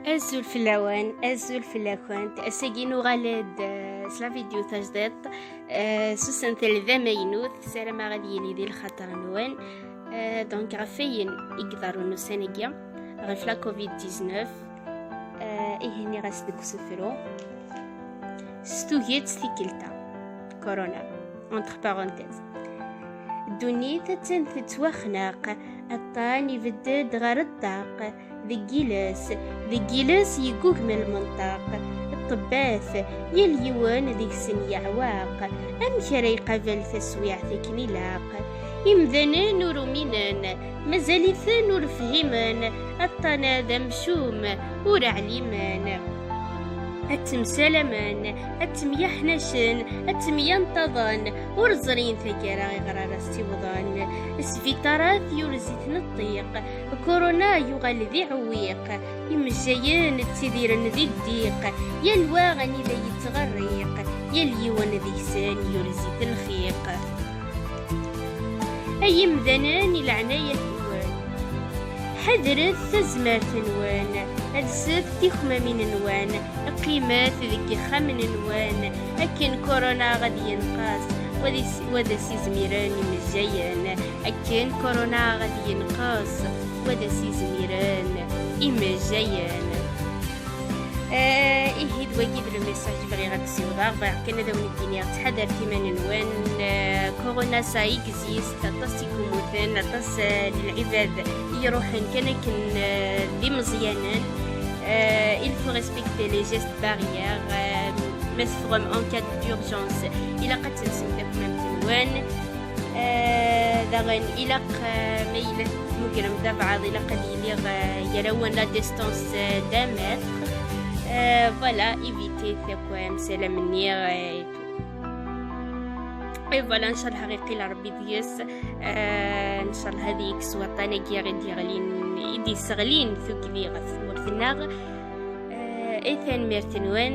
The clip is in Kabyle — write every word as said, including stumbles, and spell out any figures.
Azul fell-awen, azul fell-akent. Ass-agi nuɣal-d, eh, s la vidéo tajdiṭ, eh, s usentel d amaynut, ssarameɣ ad yili di lxaṭer-nwen. Eh, donc, ɣef wayen i iḍerrun ussan-agi, ɣef la covid dix-neuf, eh, ihi nniɣ-as deg usefru, s tuget tikkelt-a, corona, entre parenthèses. Ddunit attan tettwaxnaq, aṭṭan ibedd-d ɣer ṭṭaq, deg yiles, deg yiles yeggugem lmenṭaq, ṭṭebbat, yal yiwen deg-sen yeɛwaq, amek ara iqabel taswiɛt akken ilaq? Imdanen ur uminen, mazal-iten ur fhimen, aṭṭan-a d amcum, ur ɛlimen. Ad ttemsalamen, ad ttemyeḥnacen, ad ttemyanṭaḍen, ur ẓrin taggara iɣer ara s-iwḍen. Sbitarat yurez-iten ṭṭiq, kuruna yuɣal d iɛewwiq, imejjayen ttidiren di ddiq, yal wa anida yettɣerriq, yal yiwen deg-sen yurez-it lxiq. Ay imdanen i leɛnaya-nwen, ḥadret tazmert-nwen, alset tixmamin-nwen, qqimet deg yixxamen-nwen, akken kuruna ad yenqes, wa d is-, wa d as-izmiren imejjayen, akken kuruna ad yenqes, wa d as-izmiren imejjayen. Eh, ihi d wagi d le message bɣiɣ ad d-siwḍeɣ, bɣiɣ kan ad awen-d-iniɣ ttḥadaret iman-nwen, eh, corona ça existe, aṭas i yemmuten, aṭas, eh, n lɛibad i iruḥen kan akken, eh, d imeẓyanen. Eh, il faut respecter les gestes barrières, eh, ma teffɣem en cas d'urgence, ilaq ad telsem takmamt-nwen. Eh, daɣen ilaq, eh, ma yella tmugrem d abeɛḍ, ilaq ad yili, eh, gar-awen la distance, eh, d'un mètre. Eh, voilà, éviter akk, eh, amsalam-nni, eh, et tout. Et voilà, ncallah ɣiqil Rebbi deg-s. Eh, ncallah ad yekkes waṭṭan-agi i d-yeɣlin, i d-yesseɣlin tugdi ɣef tmurt-nneɣ. Eh, et tanemmirt-nwen.